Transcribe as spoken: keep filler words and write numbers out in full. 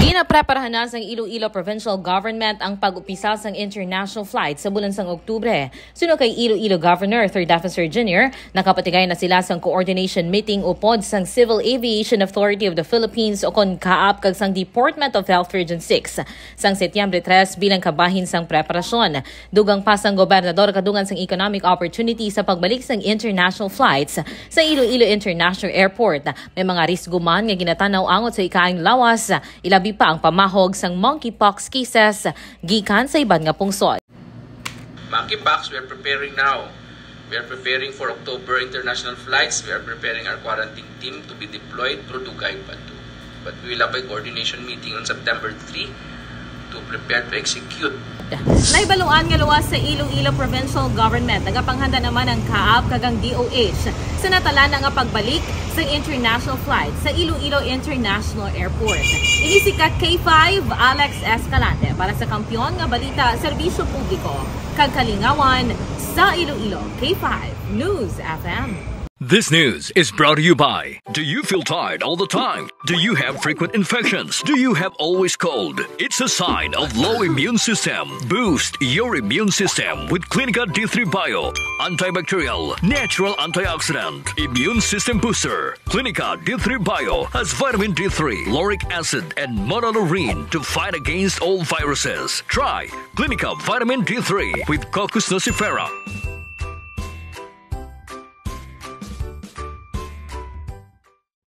Ginapreparahan na sang Iloilo Provincial Government ang pag-upisa sang international flight sa bulan sang Oktubre. Suno kay Iloilo Governor Third Officer Junior, nakapatigay na sila sang coordination meeting upod sang Civil Aviation Authority of the Philippines o kon CAAP kag sang Department of Health Region six sang Setyembre tres bilang kabahin sang preparasyon. Dugang pa sang gobernador kadungan sang economic opportunity sa pagbalik sang international flights sa Iloilo International Airport. May mga risgo man nga ginatanaw angot sa ikaayong lawas, ilabi pa ang pamahog sang monkeypox cases gikan sa iban nga pungsod. Monkeypox, we are preparing now. We are preparing for October international flights. We are preparing our quarantine team to be deployed through Dugay Batu. But we will have a coordination meeting on September three to prepare to execute. Nahibaluan nga luwas sa Iloilo Provincial Government, nagapanghanda naman ang CAAP kag ang D O H sa natalana nga pagbalik sa international flight sa Iloilo International Airport. Ini si ka K five, Alex Escalante, para sa Kampiyon nga Balita, Serbisyo Publiko kag Kalingawan sa Iloilo. K five News F M. This news is brought to you by. Do you feel tired all the time? Do you have frequent infections? Do you have always cold? It's a sign of low immune system. Boost your immune system with Clinica D three Bio. Antibacterial, natural antioxidant, immune system booster. Clinica D three Bio has vitamin D three, lauric acid, and monolaurin to fight against all viruses. Try Clinica Vitamin D three with Cocos nucifera.